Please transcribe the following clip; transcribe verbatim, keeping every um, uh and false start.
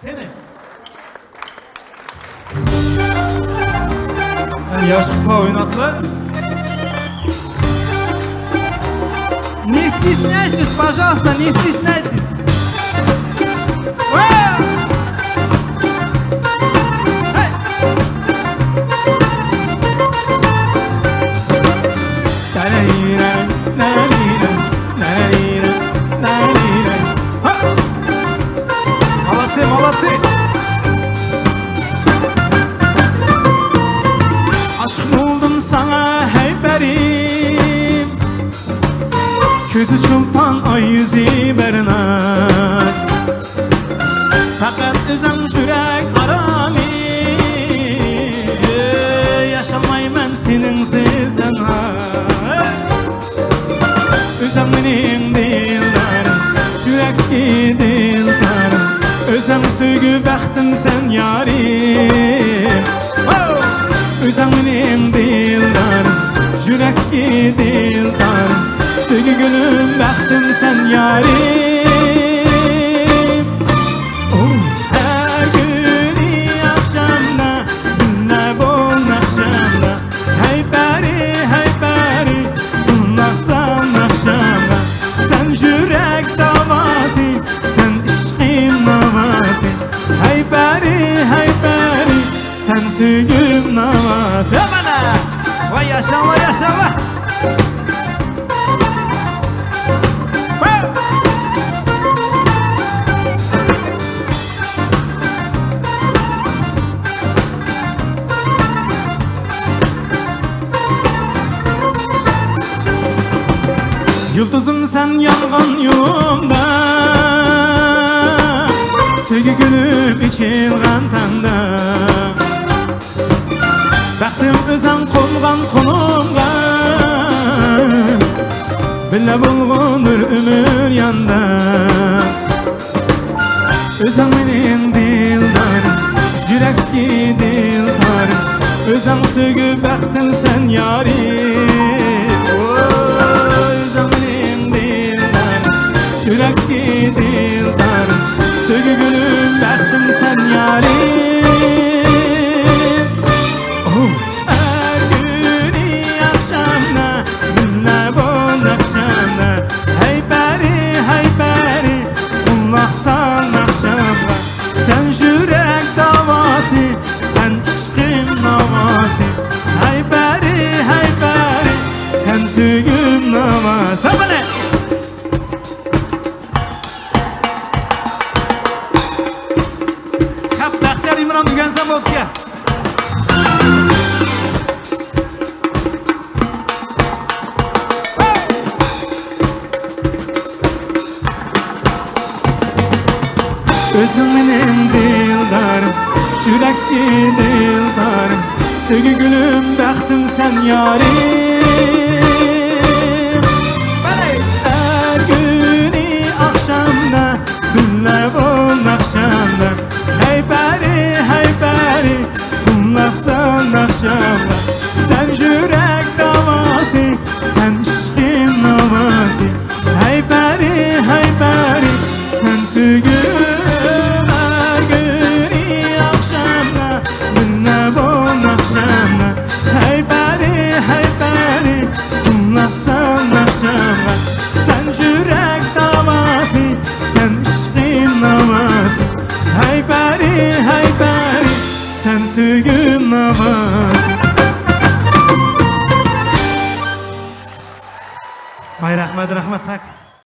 قېنى. ياش قىزلار ئويناسىلەر. Не стесняйтесь, пожалуйста, не стесняйтесь. مالاتسى، مالاتسى. ئاشىق بولدۇم ساڭا، ھەي پەرىم. كۆزى چولپان، ئاي يۈزى بەرنا. پەقەت ئۆزۈڭ يۈرەك ئارامى. ياشالمايمەن سېنىڭسىز تەنھا. ئۆزۈڭ مېنىڭ دىلدارىم، يۈرەكتىكى دىلدارىم. ئۆزۈڭ سۆيگۈ بەختىم سەن يارىم. ھو! ئۆزۈڭ مېنىڭ دىلدارىم، يۈرەكتىكى دىلدارىم. سۆيگۈ گۈلۈم بەختىم سەن يارىم. ھەر كۈنى ئاخشامدا بىللە بول ناخشامدا. ھەي پەرى، ھەي پەرى، قۇلاق سال ناخشامغا. سەن يۈرەك داۋاسى، سەن ئىشقىم ناۋاسى. ھەي پەرى، ھەي پەرى، سەن سۆيگۈم ناۋاسى. ۋاي ياشاڭلار، ياشاڭلار. يۇلتۇزۇم سەن يانغان يولۇمدا، سۆيگۈ گۈلۈم ئېچىلغان تاڭدا. بەختىم ئۆزۈڭ قونغان قولۇمغا، بىللە بولغۇ بىر ئۆمۈر ياندا. ئۆزۈڭ مېنىڭ دىلدارىم، يۈرەكتىكى دىلدارىم. ئۆزۈڭ سۆيگۈ بەختىم سەن يارىم. ئۆزۈڭ مېنىڭ دىلدارىم، يۈرەكتىكى دىلدارىم. سۆيگۈ گۈلۈم بەختىم سەن يارىم. ئەر كۈنى ئاخشامدا، بىللە بول ناخشامدا. ھەي پەرى، ھەي پەرى، قۇلاق سال ناخشامغا. سەن يۈرەك داۋاسى، سەن ئىشقىم ناۋاسى. ھەي پەرى، ھەي پەرى، سەن سۆيگۈم ناۋاسى. خەپ، بەختىيار ئىمران ئۆگەنسەم بولدىكەن. ئۆزۈڭ مېنىڭ دىلدارىم، يۈرەكتىكى دىلدارىم، سۆيگۈ گۈلۈم، بەختىم سەن يارىم. ئەر كۈنى ئاخشامدا، بىللە بول ناخشامدا. ھەي پەرى، ھەي پەرى، قۇلاق سال ناخشامغا. سەن يۈرەك داۋاسى، سەن ئىشقىم ناۋاسى. ھەي پەرى، ھەي پەرى، سەن سۆيگۈم. ئەر كۈنى ئاخشامدا، بىللە بول ناخشامدا. ھەي پەرى، ھەي پەرى، قۇلاق سال ناخشامغا. سەن يۈرەك داۋاسى، سەن ئىشقىم ناۋاسى. ھەي پەرى، ھەي پەرى، سەن سۆيگۈم ناۋاسى. ۋاي رەھمەت، رەھمەت، تاك.